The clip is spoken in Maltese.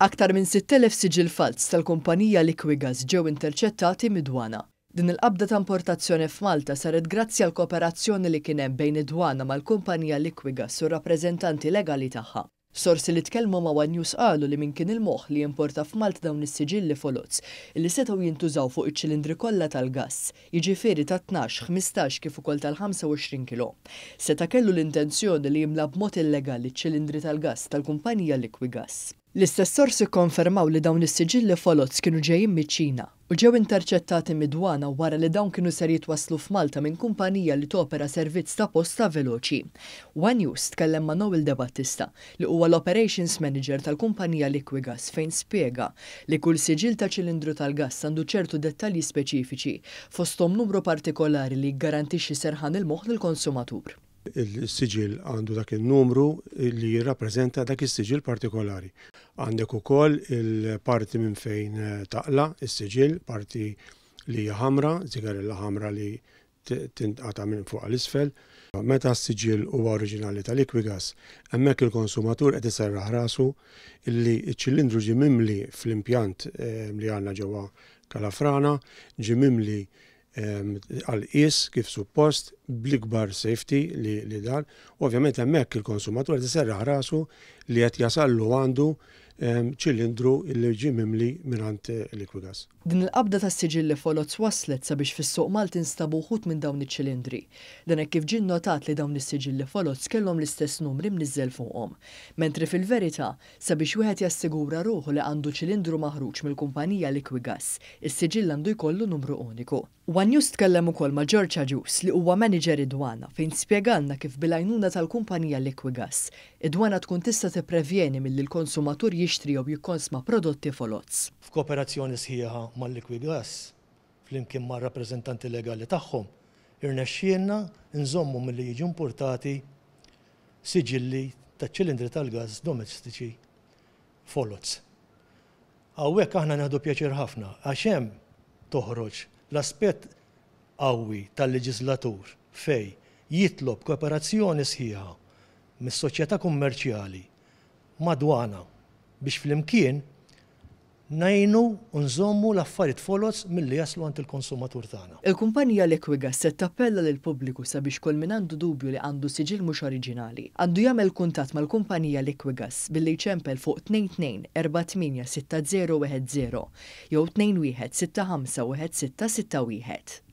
Aktar minn 6,000 siġill falz tal-kumpanija Liquigas ġew interċettati mid-dwana. Din il-qabda ta' importazzjoni f'Malta saret grazzi għal kooperazzjoni li kien hemm bejn id-dwana mal-kumpanija Liquigas u r-rappreżentanti legali tagħha. Sorsi li tkellmu ma' One News qalu li min kien il-moħħ li jimporta f'Malta dawn is-siġilli foloz illi setgħu jintużaw fuq iċ-ċilindri kollha tal-gass, jiġifieri ta' 12, 15 kif ukoll tal-25 kilo. Seta' kellu l-intenzjoni li jimla b'mod illegali ċ-ċilindri tal-gass tal-kumpanija Liquigas. L-istess sorsi kkonfermaw li dawn is-siġilli foloz kienu ġejjin miċ-Ċina u ġew interċettati mid-dwana wara li dawn kienu ser jitwasslu f'Malta minn kumpanija li topera servizz ta' posta veloċi. One News tkellem ma' Noel De Battista li huwa l-Operations Manager tal-kumpanija Liquigas fejn spjega li kull siġill ta' ċilindru tal-gass għandu ċertu dettalji speċifiċi fosthom numru partikolari li jiggarantixxi serħan il-moħħ lill-konsumatur. Il-siġill għandu dak il-numru li jirrappreżenta dak is-siġill partikolari. Għandek ukoll il-parti minn fejn taqla' is-siġill, parti li hija ħamra, zigarella ħamra li tinqata' minn fuq għal isfel. Meta s-siġill huwa oriġinali tal-Liquigas, hemmhekk il-konsumatur qed iserraħ rasu li ċ-ċilindru ġie mimli fl-impjant li għandna ġewwa Kalafrana, ġie mimli għall-qies kif suppost bl-ikbar safety li dan. U ovvjament hemmhekk il-konsumatur qed iserraħ rasu li qed jasallu għandu ċilindru li ġie mimli mingħand Liquigas. Din il-qabda tas-siġilli foloz wasslet sabiex fis-suq Malti nstabu wħud minn dawn iċ-ċilindri. Dan hekk kif ġie nnotat li dawn is-siġilli foloz kellhom l-istess numri mniżżel fuqhom. Mentri fil-verità, sabiex wieħed jassigura ruħu li għandu ċilindru maħruġ mill-kumpanija Liquigas, is-siġill għandu jkollu numru uniku. One News tkellem ukoll ma' George Agius li huwa manager id-dwana fejn spjegalna kif bil-għajnuna tal-kumpanija Liquigas, id-dwana tkun tista' tipprevjeni milli l-konsumatur jixtri jew jikkonsma prodotti foloz. F'kooperazzjoni sħiħa mal-Liquigas, flimkien mar-rappreżentanti legali tagħhom, irnexxielna nżommu milli jiġu importati siġilli taċ-ċilindri tal-gass domestiċi foloz. Hawnhekk aħna nieħdu pjaċir ħafna għax hemm toħroġ l-aspett qawwi tal-leġiżlatur fejn jitlob kooperazzjoni sħiħa mis-soċjetà kummerċjali mad-dwana biex flimkien ngħinu u nżommu l-affarijiet foloz milli jaslu għand il-konsumatur tagħna. Il-kumpanija Liquigas se tappella lill-pubbliku sabiex kull min għandu dubju li għandu siġill mhux oriġinali, għandu jagħmel kuntatt mal-kumpanija Liquigas billi jċempel fuq 22 48 60 10 jew 21 65 16 61.